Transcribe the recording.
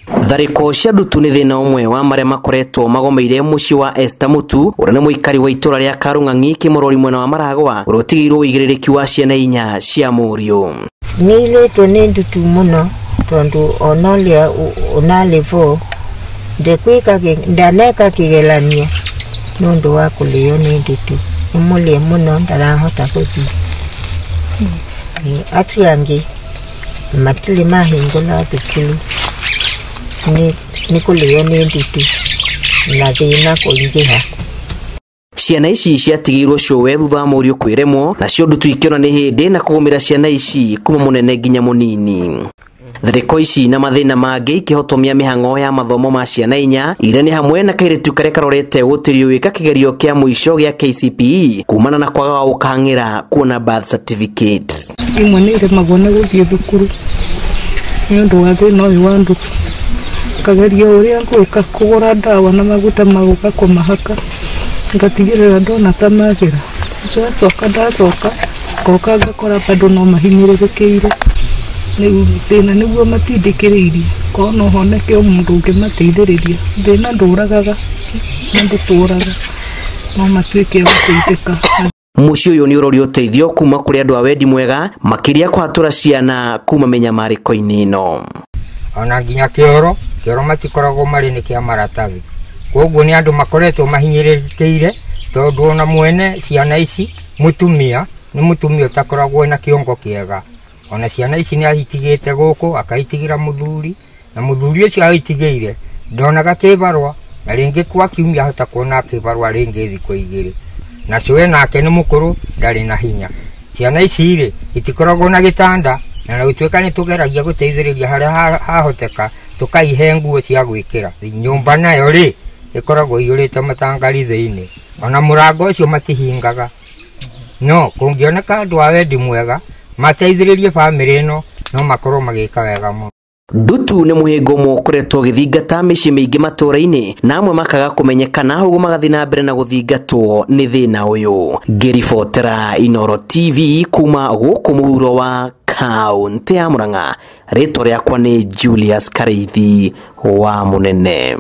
Tharĩko cia ndutu nĩ thĩna ũmwe wa marĩa makoretwo magomeire mũciĩ wa Esther Mutu, ũrĩa nĩ mũikari wa itũra rĩa Karũng'ang'i Kĩmũrori mwena wa Maragwa, ũrĩa ũtigĩirwo ũigĩrĩrĩki wa ciana inya cia mũriũ. Nĩ irĩtwo nĩ ndutu mũno tondũ ona ũrĩa ũnarĩ bo ndaneka kĩgeranio nĩ ũndũ wa kũrĩo nĩ ndutu. Nĩ mũrĩe mũno ndarahota gũthiĩ. Acio angĩ matirĩ mahingũra thukuru nĩ kũrĩo nĩ ndutu na thĩna kũingĩha. Ciana ici ciatigĩirwo cũwe thutha wa mũriũ kwĩremwo, nacio ndutu ikĩona nĩ hĩndĩ na kũgũmĩra ciana ici kuma mũnene nginya mũnini. Tharĩko ici na mathĩna mangĩ ikĩhotomia mĩhang'o ya mathomo ma ciana inya iria nĩ hamwe na kairĩtu karĩa karorete gũtĩrio gwĩka kĩgerio kĩa mũico gĩa KCPE kumana na kwaga gũkang'ĩra kuona birth certificate. Imwe nĩ iremagwo nĩ gũthiĩ thukuru nĩ ũndũ wa thĩna ũyũ wa ndutu. Ngageria ũrĩa ngwĩka kũgũra ndawa na maguta ma gũka kũmahaka, ngatigĩrĩra ndona ta magĩra. Ndacoka ngoka ngakora bado no mahinyĩrĩrĩkĩire. Rĩu thĩna nĩguo matindĩkĩrĩirie, korwo no honeke o mũndũ ũngĩmateithĩrĩria. Thĩna ndũragaga na ndũtũraga, no matuĩke a gũteithĩka. Mũciĩ ũyũ nĩ ũrorio ũteithio kuma kũrĩ andũ a wendi mwega, makĩria kũhatũra ciana kuma mĩnyamarĩko-inĩ ĩno. Ona nginya kĩoro, kĩoro matikoragwo marĩ nĩ kĩa maratathi. Koguo nĩ andũ makoretwo mahinyĩrĩrĩkĩire tondũ ona mwene ciana ici mũtumia nĩ mũtumia ũtakoragwo na kĩongo kĩega. Ona ciana ici nĩ ahitigĩte gũkũ akaitigĩra mũthuri, na mũthuri ũcio aitigĩire ndonaga kĩbarũa, na rĩngĩ kwa kiumia ahota kuona kĩbarũa rĩngĩ thikũ igĩrĩ. Na cũwe nake nĩ mũkũrũ ndarĩ na hinya. Ciana ici rĩ itikoragwo na gĩtanda, na gũtuĩka nĩ tũgeragia gũteithĩrĩria harĩa hahoteka tũkaihe nguo cia gwĩkĩra. Nyũmba nayo rĩ ĩkoragwo iyũrĩte matangari thĩinĩ, ona mũrango ũcio matihingaga. No kũngĩoneka andũ a wendi mwega mateithĩrĩrie bamĩrĩ ĩno, no makorwo magĩka wega mũno. Ndutu nĩ mũhĩnga ũmwe ũkoretwo ũgĩthingata mĩciĩ mĩingĩ matũũra-inĩ, na amwe makaga kũmenyekana, ũguo magathiĩ na mbere na gũthingatwo nĩ thĩna ũyũ. Ngĩribotera Inooro TV kuma gũkũ mũhuro wa kaũntĩ ya Murang'a, rĩtwa rĩakwa nĩ Julius Karĩithi wa Mũnene.